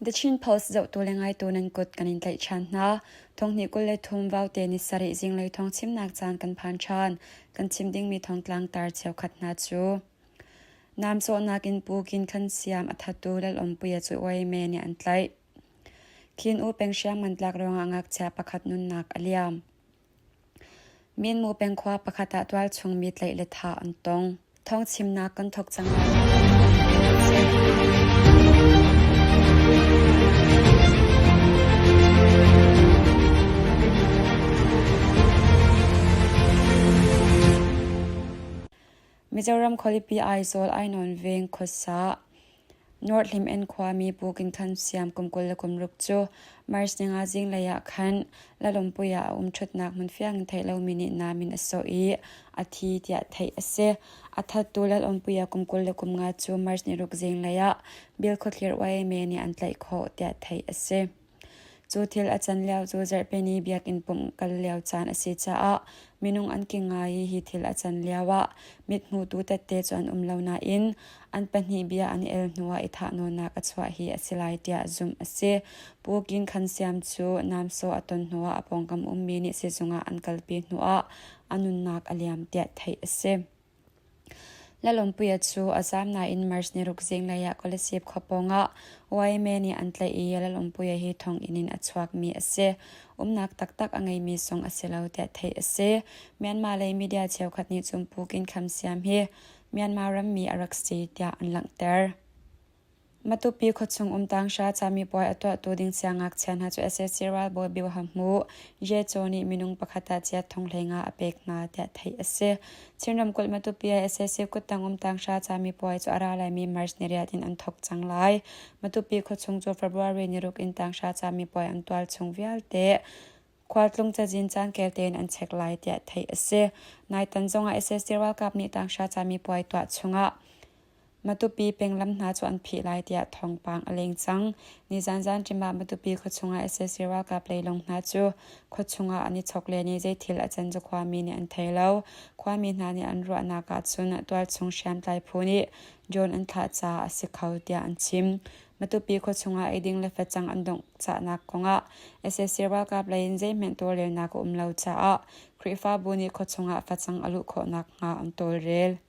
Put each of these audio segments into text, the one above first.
The Chin Post zohtu le ngaitu nan kut kan in tlaih ṭhan hna. Thonghnih 23 Vaute ni sarih zinglei thawng chimnak caan kan phan ṭhan. Kan chim dingmi thawngtlang tar cheukhat hna cu Namsawhnak in Pu Kin Khan Siam a thattu Lal Awmpuia cu Uaime nih an tlaih. Khin U peng hriamngan tlak ruangah ngakchia pakhat nunnak a liam. Minmu peng khua pakhat ah tualchung mi tlaih le thah an tong. Thawngchimnak kan thawk cang lai. Mizoram khualipi Aizawl Ainawn veng khuasa North Hlimen khuami Pu King Than Siam kum 26 cu March ninga zinglei ah khan Lalawmpui ah a um ṭhutnak hmun fiang in theih lomi nih nam in a sawh i a thi tiah theih a si. A thattu Lalawmpui ah kum 23 cu March niruk zinglei ah Bilkhawthlir YMA nih an tlaih khawh tiah theih a si. Cu thil a can lio cu Zarhpini biakinn pumh kal lio caan a si caah minung an king ngai i hi thil a can lioah mithmutu tette cu an um lo nain an pahnih bia an i el hnuah i thahnawnnak a chuah hi a si lai tiah zumh a si. Pu King Khan Siam cu namsaw a ton hnuah a pawngkam ummi nih sizung ah an kalpi hnuah a nunnak a liam tiah theih a si. Lalawmpuia cu a zaam nain March niruk zinglei ah Kolasib khua pawngah YMA nih an tlaih i Lalawmpuia hi thonginn in a chuakmi a si. Umnak taktak a ngeimi zong a si lo tiah theih a si. Myanmar lei media cheukhat nih cun Pu Kin Kham Siam hi Myanmar rammi a rak si tiah an langhter. Matupi khuachung um tanghra camipuai a tuahtu ding siangngakchia hna cu sac ralbawi Biohahmu Ye Caw nih minung pakhat ah chiat thong 15 a pek hna tiah theih a si. Chin ramkulh Matupi ah sac kuttang um tanghra camipuai cu a ra laimi March ni riat in an thawk cang lai. Matupi khuachung cu February ni ruk in tanghra camipuai an tual chung vialte khualtlung cazin caan kel tein an check lai tiah theih a si. Naitan zongah sac ralkap nih tanghra camipuai tuah chungah Matupi peng lam hna cu an phih lai tiah thawngpang a leng cang. Nizan zanṭim ah Matupi khuachung ah sac ralkap leilung hna cu khuachung ah an i chok len i zeithil a can cu khuami nih an thei lo. Khuami hna nih an ruahnak ahcun tualchung hriamtlai phu nih drone an thlah caah a si kho tiah an chim. Matupi khuachung ah eiding le facang an dongh cahnak kongah sac ralkap lei in zeihmanh tawlrelnak a um lo caah Khrihfabu nih khuachung ah facang a luh khawh nakhnga an tawlrel.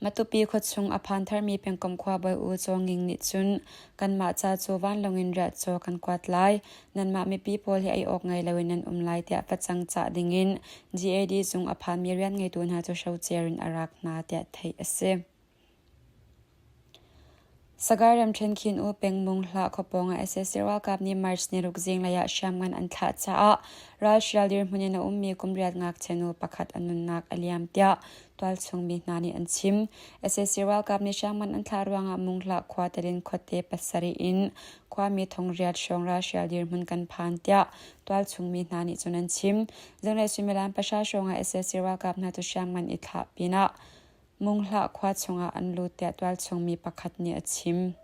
Matupi khuachung a phan tharmi pengkomh khuabawi U Caw Nging nih cun kanmah ca cu vanlawng in riahcaw kan kuat lai. Nanmah mipi pawl hi ei awk ngei loin nan um lai tiah facang cah dingin GAD zung a phanmi rian ngeitu hna cu hrocer in a rak hna tiah theih a si. Sagaing ramṭhen Khin U peng Mung Hlah khua pawngah sac ralkap nih March niruk zinglei ah hriamngan an thlah caah ralhrial dirhmun in a ummi kum riat ngakchia nu pakhat a nunnak a liam tiah tualchung mi hna nih an chim. Sac ralkap nih hriamngan an thlah ruangah Mung Hlah khua telin khuate pasarih in khuami thong riat hrawng ralhrial dirhmun kan phan tiah tualchung mi hna nih cun an chim. Zinglei suimilam pahra hrawngah sac ralkap hna cu hriamngan i thlah pinah Munghlah khua chungah an lut tiah tualchung mi pakhat nih a chim.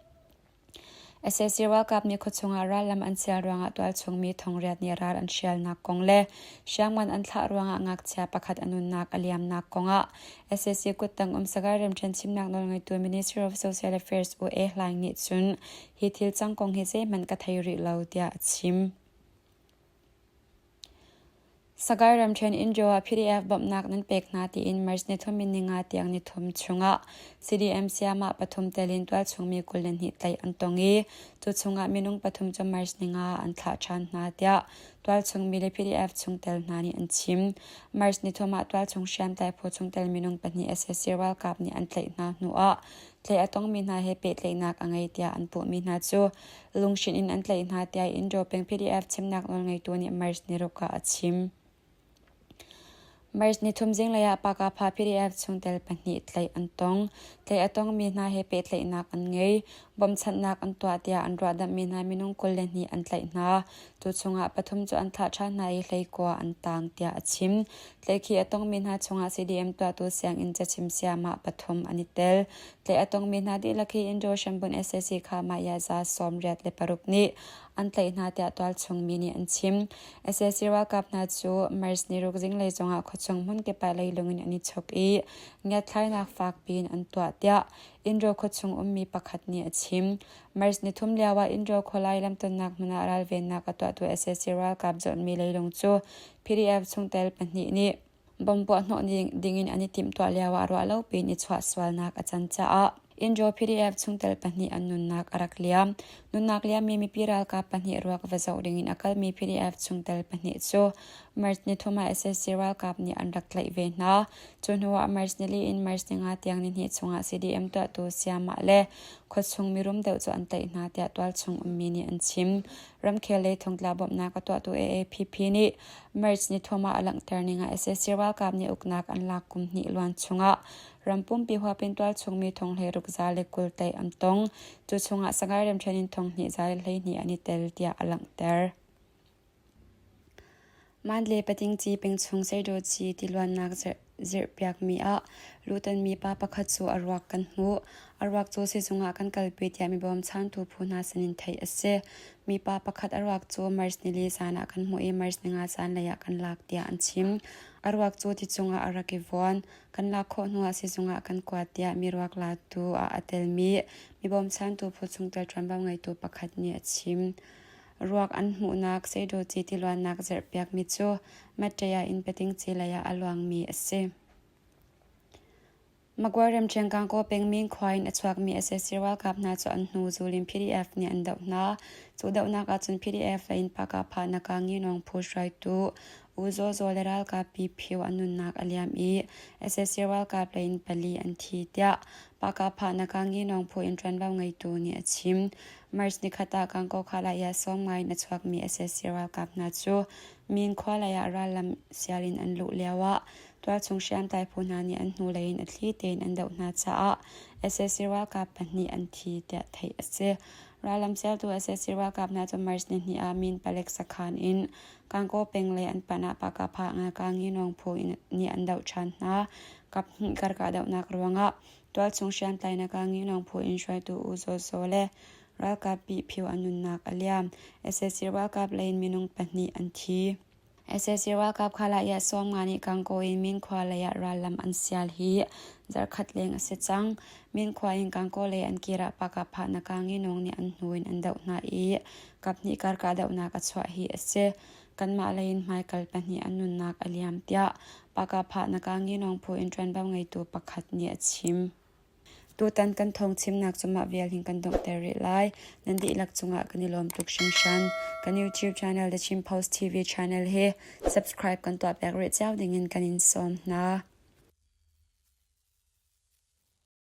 Sac ralkap nih khuachung ah rallam an sial ruangah tualchung mi thongriat nih ral an hrialnak kong le hriamngan an thlah ruangah ngakchia pakhat a nunnak a liamnak kongah sac kuttang um Sagaing ramṭhen chimnak nawlngeitu Ministry of Social Affairs U E Hlaing nih cun hi thil cang kong hi zeihmanh ka thei rih lo tiah a chim. Sagaing ramṭhen Injo ah PDF bawmhnak nan pek hna tiin March nithum in ninga tiang nithum chungah CDM sayamah pathum tel in tualchung mi 22 tlaih an tong i cu chungah minung pathum cu March ninga ah an thlah ṭhan hna tiah tualchung mi le PDF chungtel hna nih an chim. March nithum ah tualchung hriamtlai phu chungtel minung pahnih sac ralkap nih an tlaih hna hnuah tlaih a tongmi hna he pehtlaihnak a ngei tiah an puhmi hna cu Lunghrinh in an tlaih hna tiah Indo peng PDF chimnak nawlngeitu nih March niruk ah a chim. March nithum zinglei ah Pakapha PDF chungtel pahnih tlaih an tong. Tlaih a tongmi hna he pehtlaihnak an ngei. Bawmchanhnak an tuah tiah an ruahdamhmi hna minung 22 an tlaih hna. Cu chungah pathum cu an thlah ṭhan hna i hleikua an tang tiah a chim. Tlaihkhih a tongmi hna chungah CDM tuahtu sianginn cachim sayamah pathum an i tel. Tlaih a tongmi hna dihlak hi Indo hrambun sac kha mah yaza 86 nih an tlaih hna tiah tualchung mi nih an chim. Sac ralkap hna cu March niruk zinglei zongah khuachung hmunkip ah leilung in an i chok i ngiatthlainak fak piin an tuah tiah Indro khuachung ummi pakhat nih a chim. March nithum lioah Indro khualai lamtonnak hmun ah ralvennak a tuahtu sac ralkap zawtmi leilung cu PDF chungtel pahnih nih Bomb puahhnawh dingin an i timhtuah lioah ruahlo piin i chuah sualnak a can caah Indro PDF chungtel pahnih an nunnak a rak liam. Nunnak liammi mipi ralkap pahnih ruak va zoh dingin a kalmi PDF chungtel pahnih cu March nithum ah sac ralkap nih an rak tlaih ve hna. Cu hnuah March nili in March ninga tiang nihnih chungah CDM tuahtu Siamah le khuachung mirum deuh cu an tlaih hna tiah tualchung ummi nih an chim. Ramkhel lei thongtla bawmhnak a tuahtu AAPP nih March nithum ah a langhter ning ah sac ralkap nih uknak an lak kum hnih luan chungah ram pumpi huap in tualchungmi thong 16 za le 20 tlaih an tong. Cu chungah Sangai ramṭhen in thong hnih za le 12 an i tel tiah a langhter. Mandalay Patingci pengchung Seidoci tiluannak zirhpiakmi ah lutanmi pa pakhat cu a ruak kan hmuh. A ruak cu sizung ah kan kalpi tiah mi bawmchantu phu hna sinin theih a si. Mipa pakhat a ruak cu March nili zan ah kan hmuh i March ninga zanlei ah kan lak tiah an chim. A ruak cu ti cungah a rak i vuan. Kan lak khawh hnuah sizung ah kan kuat tiah mi ruak latu ah a telmi mi bawmchantu phu chungtel ṭuanvo ngeitu pakhat nih a chim. Ruak an hmuhnak Seidoci tiluannak zerhpiakmi cu Mattaya in Patingci lei ah a luangmi a si. Magway ramṭhen Gangaw peng Min khua in a chuakmi sac ralkap hna cu an hnu zul in PDF nih an doh hna. Cu dohnak ahcun PDF lei in Pakapha Naka Nginawng phu hruaitu U Zaw Zaw le ralkap Pi Phyo an nunnak a liam i sac ralkap lei in pali an thi tiah Pakapha Naka Nginawng phu in ṭuanvo ngeitu nih a chim. March nikhat ah Gangaw Khalaya sawm ngai in a chuakmi sac ralkap hna cu Min khua lei ah rallam sial in an luh lioah tualchung hriamtlai phu hna nih an hnulei in a thli tein an doh hna caah sac ralkap pahnih an thi tiah theih a si. Rallam sialtu sac ralkap hna cu March nihnih ah Min palek sakhan in Gangaw peng lei an panh ah Pakapha Ngakanginawng phu nih an doh ṭhan hna. Kap hnih kar kahdohnak ruangah tualchung hriamtlai Ngakanginawng phu in hruaitu U Zaw Zaw le ralkap Pihphio an nunnak a liam. Sac ralkap lei in minung pahnih an thi. Sac ralkap khalaiah sawmnga nih Gangaw in Min khua lei ah rallam an sial hi zarkhat leng a si cang. Min khua in Gangaw lei an kir ah Pakapha Nakanginawng nih an hnu in an doh hna i kaphnih kar kahdohnak a chuah hi a si. Kanmah lei in hmaikal pahnih an nunnak a liam tiah Pakapha Nakanginawng phu in ṭuanvo ngeitu pakhat nih a chim. Tutan kan thawngchimnak cu mah vial hin kan donghter rih lai. Nan dihlak cungah kan i lawm tuk hringhran. Kan YouTube channel The Chin Post TV channel hi subscribe kan tuahpiak rih cio dingin kan in sawm hna.